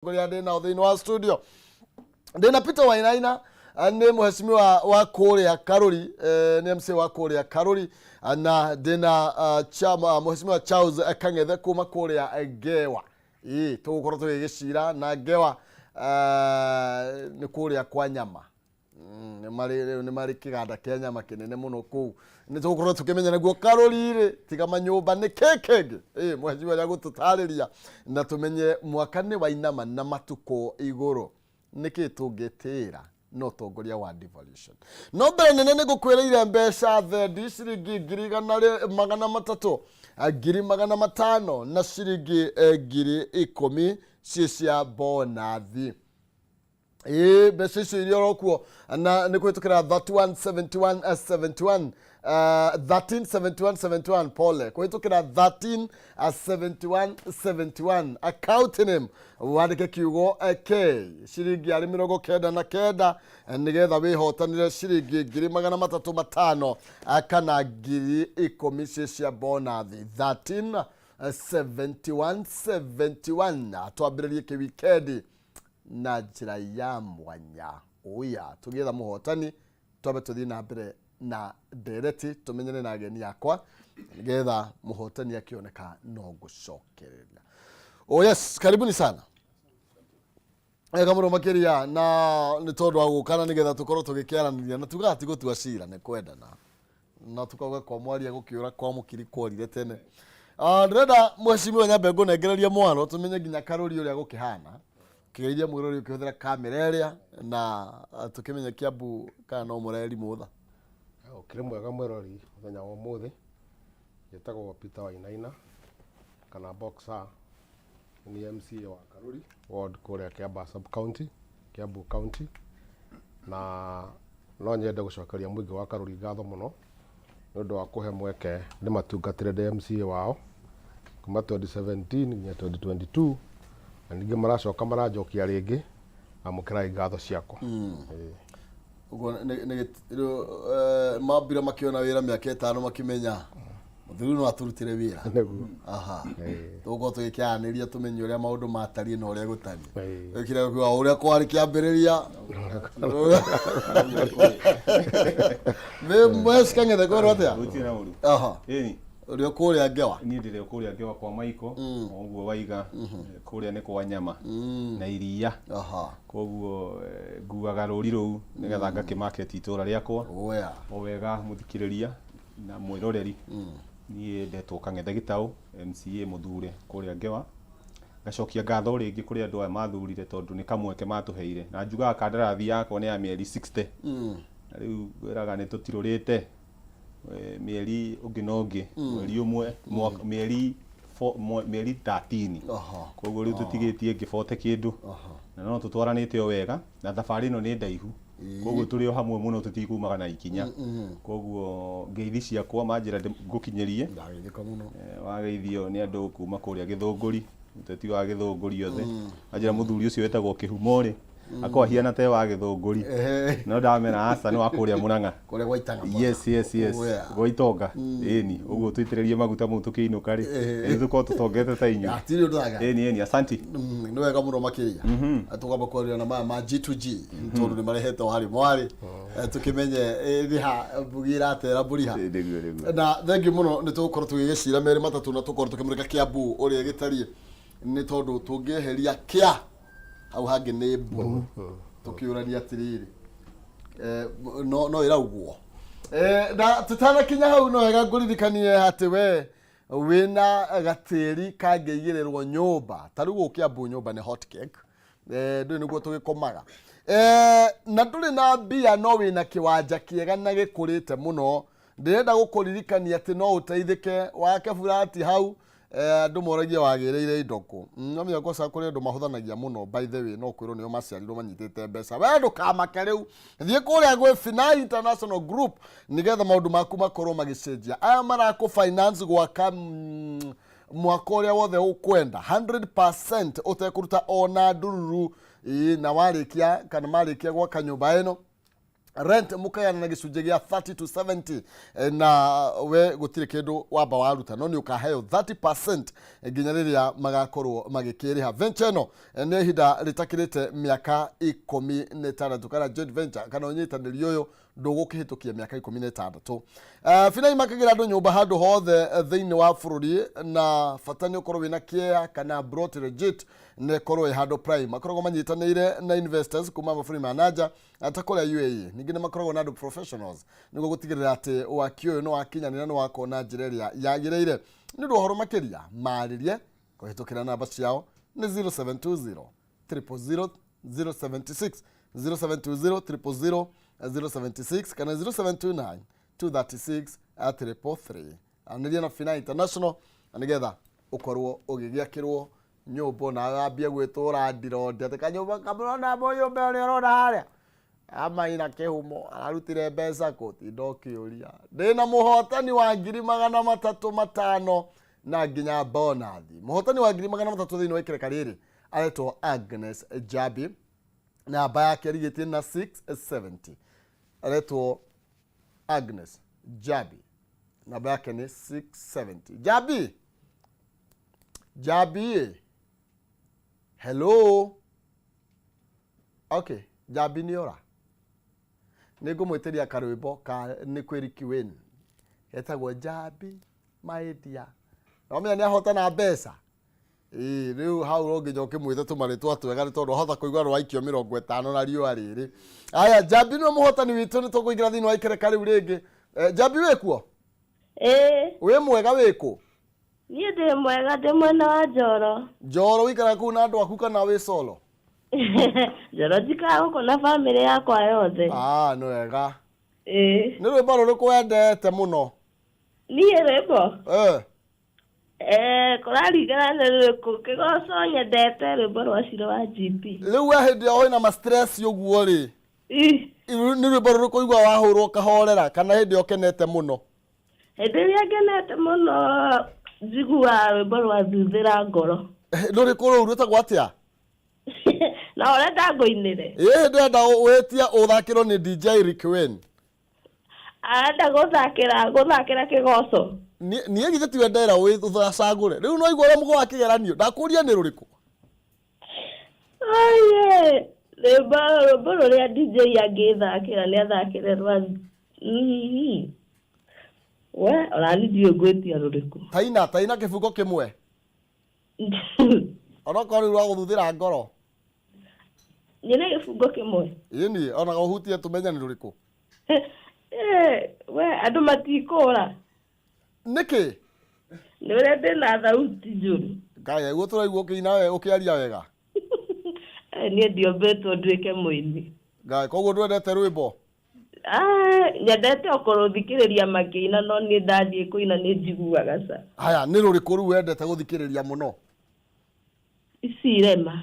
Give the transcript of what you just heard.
Atongoria ndĩ nao thĩinĩ wa studio, ndĩna Peter Wainaina, nĩ mheshimiwa wa kũrĩa Karuri, nĩ MC wa kũrĩa Karuri, na ndĩna chama mheshimiwa Charles Kang'ethe kuma kũrĩa Ngewa. Ĩĩ, tũgũkorwo tũgĩgĩcira na Ngewa, nĩ kũrĩa kwa nyama. Nĩ marĩ kĩganda kĩa nyama kĩnene mũno kũu. Nĩ tũgũkorwo tũkĩmenya nĩguo karori rĩ, tiga manyũmba, nĩ kĩ kĩngĩ. Ĩ mheshimiwa nĩ agũtũtarĩria na tũmenye mwaka nĩ wainama na matukũ igũrũ, nĩkĩ tũngĩtĩĩra na ũtongoria wa devolution. No mbere nene nĩ ngũkwĩrĩire mbeca thendi, ciringi 1,300, 500,000 na ciringi 10,000 ciĩ cia bonathi. Ĩĩ, mbeca icio iria orokuo na nĩ kũhĩtũkĩra 3171 71, 1371 71, pole, kũhĩtũkĩra 1371 71, account name wandĩke kiugo K, ciringi arĩ 99, nĩgetha wĩhotanĩre ciringi 305,000 kana 10,000 ciĩ cia bonathi. 13 71 71. Twambĩrĩrie kĩwikendi na njĩra ya mwanya ũya tũgĩetha mũhotani. Twambe tũthiĩ na mbere na ndereti, tũmenyane na ageni akwa, nĩgetha mũhotani akĩoneka no ngũcokereria. Oh yes, karibuni sana. Ega mũno makĩria na nĩ tondũ wa gũka na nĩgetha tũkorwo tũgĩkĩaranĩria, na tugaga ti gũtua cira, nĩ kwendana, na tukauga kwa mwaria gũkĩũra kwa mũkiri kworire tene. Ah, ndĩrenda mheshimiwa nyambe ngũnengererie mwaro tũmenye nginya karũri ũrĩa gũkĩhana, kĩgeithia mwĩrori ũkĩhũthĩra kamera ĩrĩa, na tũkĩmenye Kiambu kana no mũreri mũtha. Ũkĩrĩ mwega mwĩrori mũthenya wa ũmũthĩ. Njĩtagwo Peter Wainaina kana Boxer, nĩ MCA wa Karuri ward kũrĩa Kiambaa sub county, Kiambu County. Na no nyende gũcokeria mũingĩ wa Karuri ngatho mũno nĩ ũndũ wa kũhe mweke ndĩmatungatĩre ndĩ MCA wao kuma 2017 nginya 2022, na ningĩ maracoka maranjokia rĩngĩ. Amũkĩrai ngatho ciakwa. Ĩĩ. Ũguo rĩu, mambire makĩona wĩra mĩaka 5, makĩmenya mũthuri no atũrutĩre wĩra. Nĩguo. Aha. Ĩĩ. Tũgũkorwo tũgĩkĩaranĩria tũmenye ũrĩa maũndũ matariĩ na ũrĩa gũtariĩ. Ĩĩ. Wĩkire kuga ũrĩa kwarĩ kĩambĩrĩria. Nĩ mweci Kang'ethe, kwĩrwo atĩa? Gũtirĩ na ũru. Aha. Ĩni. Ũrĩa kũrĩa Ngewa. Niĩ ndĩrĩ o kũrĩa Ngewa kwa Maiko, o ũguo waiga, kũrĩa nĩ kwa nyama na iria. Koguo nguaga rũri rũu nĩgetha ngakĩmarket itũra rĩakwa. Oya. O wega mũthikĩrĩria na mwĩroreri. Niĩ ndetwo Kang'ethe Gĩtaũ, MCA mũthure kũrĩa Ngewa. Ngacokia ngatho rĩngĩ kũrĩ andũ aya mathurire tondũ nĩ kamweke matũheire. Na njugaga kandarathi yakwa nĩ ya mĩeri 60. Na rĩu ngwĩraga nĩ tũtirũrĩte mĩeri ũngĩ na ũngĩ, mweri ũmwe, mĩeri 13. Koguo rĩu tũtigĩtie ĩngĩ 40 kĩndũ. Na no tũtwaranĩte o wega, na thabarĩ ĩno nĩ ndaihu. Koguo tũrĩ o hamwe mũno, tũtikumaga na ikinya. Koguo ngeithi ciakwa manjĩra ngũkinyĩrie. Ndageithĩka mũno. Wageithio nĩ andũ kuma kũrĩa Gĩthũngũri, mũteti wa Gĩthũngũri othe. Manjĩra mũthuri ũcio wĩtagwo Kĩhumo rĩ, akorwo ahiana ta wa Gĩthũngũri. No ndamera aca, nĩ wa kũrĩa Mũrang'a. Kũrĩa gwa Itang'a. Yes. Oh, yeah. Gwa Itonga. Ĩni, ũguo tũitĩrĩrie maguta mau tũkĩinũka rĩ. Nĩ tũkorwo tũtongete ta inyuĩ. Hatirĩ ũndũ aga. Ĩni, asanti. Nĩ wega mũno makĩria. Tũkamba kwaria na maya ma G2G tondũ nĩ marehete o harĩ mwarĩ. Tũkĩmenye nĩ ha mbugi iratera mbũri ha. Nĩguo. Na thengiũ mũno, nĩ tũgũkorwo tũgĩgĩcira merĩ matatũ na tũkorwo tũkĩmũrĩka Kiambu ũrĩa gĩtariĩ, nĩ tondũ tũngĩeheria kĩa hau hangĩ nĩ mbu, tũkĩũrania atĩrĩrĩ, no ĩraugwo. Na tũtanakinya hau, no wega ngũririkanie atĩ we wĩna gatĩri kangĩigĩrĩrwo nyũmba ta rĩu gũkũ Kiambu nyũmba nĩ hot cake. Ndũĩ nĩguo tũgĩkomaga. Na ndũrĩ na mbia no wĩna kĩwanja kĩega na gĩkũrĩte mũno, ndĩrenda gũkũririkania atĩ no ũteithĩke wake burati hau. Andũ moragia wagĩrĩire indo kũ. No menya kosa kũrĩ andũ mahũthanagia mũno, by the way, no kwĩrwo nĩo maciarirwo manyitĩte mbeca. We ndũkamake, rĩu thiĩ kũrĩa gwĩ Finai International Group nĩgetha maũndũ maku makorwo magĩcenjia. Aya marakũ finance gwaka mwaka ũrĩa wothe ũkwenda 100% ũtekũruta ona ndururu. Ĩĩ, na warĩkia kana marĩkia gwaka nyũmba ĩno. Rent mũkagayana na gĩcunjĩ gĩa 30 to 70, na we gũtirĩ kĩndũ wamba waruta, no nĩ ũkaheo 30% nginya rĩrĩa magakorwo magĩkĩrĩha. Venture ĩno nĩ ihinda rĩtakĩrĩte mĩaka 16, kana joint venture kana ũnyitanĩri ũyũ ndũgũkĩhĩtũkia mĩaka 16. Binai makagĩra andũ nyũmba handũ hothe thĩinĩ wa bũrũri, na bata nĩ ũkorwo wĩna kĩea kana plot legit na ĩkorwo ĩ handũ prime. Makoragwo manyitanĩire na investors kuma mabũrũri ma nanja ta kũrĩa UAE. Ningĩ nĩ makoragwo na andũ professionals nĩguo gũtigĩrĩra atĩ waki ũyũ nĩ wakinyanĩra, nĩ wakwo na njĩra ĩrĩa yagĩrĩire. Nĩ ũndũ wa ũhoro makĩria, marĩrie kũhĩtũkĩra namba ciao nĩ 0720 000 076, 0720 000 076 kana 0729 236 333. Anĩria na Fina International na nĩgetha ũkorwo ũgĩgĩakĩrwo nyũmba na wambie gwĩtũra ndironde atĩ kanyũmba kamũrona mũnyũmba ũrĩa ũrona harĩa amaina kĩhumo ararutire mbeca kũ, tinda ũkĩũria. Ndĩna mũhotani wa 350,000 na nginya bonathi. Mũhotani wa 300,000 thĩinĩ wa ikereka rĩrĩ aretwo Agnes Jabi, namba yake ĩrigĩtie na 670. Aretwo Agnes Jabi, namba yake nĩ 670. Jabi, Jabi, hello. Okay, Jabi nĩ ora, nĩ ngũmwĩtĩria karwĩmbo ka nĩ kwĩri Kiwen getagwo Jabi my dear. Nomenya nĩ ahotana mbeca. Ĩĩ, rĩu hau no nginya ũkĩmwĩte tũmarĩtwa twega, nĩ tondũ ahota kũigua rwaikio 50 na riũa rĩrĩ. Aya, Jambi nĩwe mũhotani witũ, nĩ tũkũingĩra thĩinĩ wa ikereka rĩu rĩngĩ. Jambi, wĩ kuo? Ĩĩ. Wĩ mwega? Wĩkũ? Niĩ ndĩ mwega, ndĩ mwena wa Njoro. Njoro wĩikaraga kũu na andũ aku kana wĩ solo? Njoro njikaraga gũkũ na bamĩrĩ yakwa yothe. Ah, nĩ wega. Ĩĩ. Nĩ rwĩmbo rũrĩkũ wendete mũno? Niĩ rwĩmbo? Eh. Kũraringana nĩ rwĩkũ. Kĩgoco nyendete rwĩmbo rwa Ciro wa GP. Rĩu we hĩndĩ ĩyo wĩna ma stress ũguo rĩ, nĩ rwĩmbo rũrĩkũ ũigua wahũrwo ũkahorera, kana hĩndĩ ĩyo ũkenete mũno? Hĩndĩ ĩrĩa ngenete mũno njiguaga rwĩmbo rwa Thuthĩra Ngoro. Rũrĩkũ rũu, rwĩtagwo atĩa? Na ũrenda ngũinĩre? Ĩĩ, ndĩrenda wĩtie ũthakĩrwo nĩ DJ Rick Wayne. Arenda gũthakĩra kĩgoco. Niĩ githĩ tiwe ndera ũcagũre rĩu? No igua ũrĩa mũgo wa kĩgeranio ndakũria nĩ rũrĩkũ. Oye, rwĩmbo rũrĩa DJ angĩthakĩra nĩ athakĩre rwa we onani ndiũĩ ngwĩtia rũrĩkũ. Taina kĩbungo kĩmwe onokorwo rĩu rwa gũthuthĩra ngoro. Nyine gĩbungo kĩmwe? Ĩni, ona ũhutie tũmenye nĩ rũrĩkũ. We andũ matikũra. Nĩkĩ? Nĩ ũrĩa ndĩna thauti njũru. Ngai, guo tũraigua ũkĩina we ũkĩaria wega. Niĩ ndiombĩtwo nduĩke mũini. Ngai, koguo ndwendete rwĩmbo? Ah, nyendete o kũrũthikĩrĩria makĩina, no niĩ ndathiĩ kũina nĩ njiguaga ca. Haya, nĩ rũrĩkũ rĩu wendete gũthikĩrĩria mũno? Ici irema.